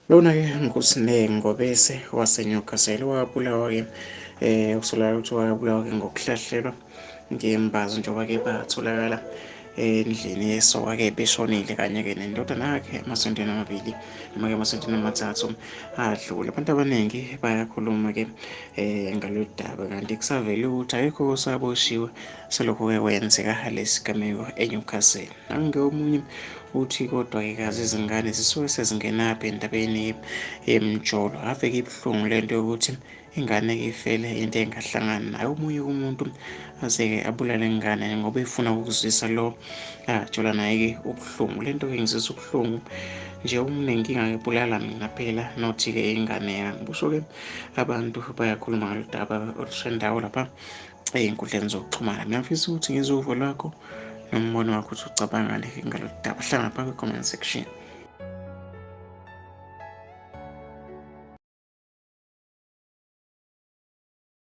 Lona-ke nguSne Ngobese waseNewcastle wabulawa-ke kusolakala ukuthi wabulawa-ke ngokuhlahlelwa ngembazo njengoba-ke batholakala endlini yesoka-ke beshonile kanye-ke nendodana yakhe emasontweni amabili noma-ke emasontweni amathathu adlule. Abantu abaningi bayakhuluma-ke ngalolu daba kanti kusavele ukuthi akekho osaboshiwe selokhu-ke kwenzeka lesi sigameko eNewcastle. Nange omunye uthi kodwa-ke kazi izingane zisuke sezingenaphi endabeni yemjolo. Ave-ke ibuhlungu lento yokuthi ingane-ke ifele into engahlangani naye omunye umuntu aze-ke abulale ingane ngoba efuna ukuzwisa lo ajola naye-ke ubuhlungu. Le nto-ke ngizwisa ubuhlungu nje umunenkinga-ke bulala mina phela nothi-ke ingane yami. Kusho-ke abantu bayakhuluma ngalolu daba olushendawo lapha ey'nkundleni zokuxhumana. Mina ngifisa ukuthi ngizwe uvo lwakho nombono wakho ukuthi ucabangani ngalolu daba. Hlala ngapha kwi-comment section.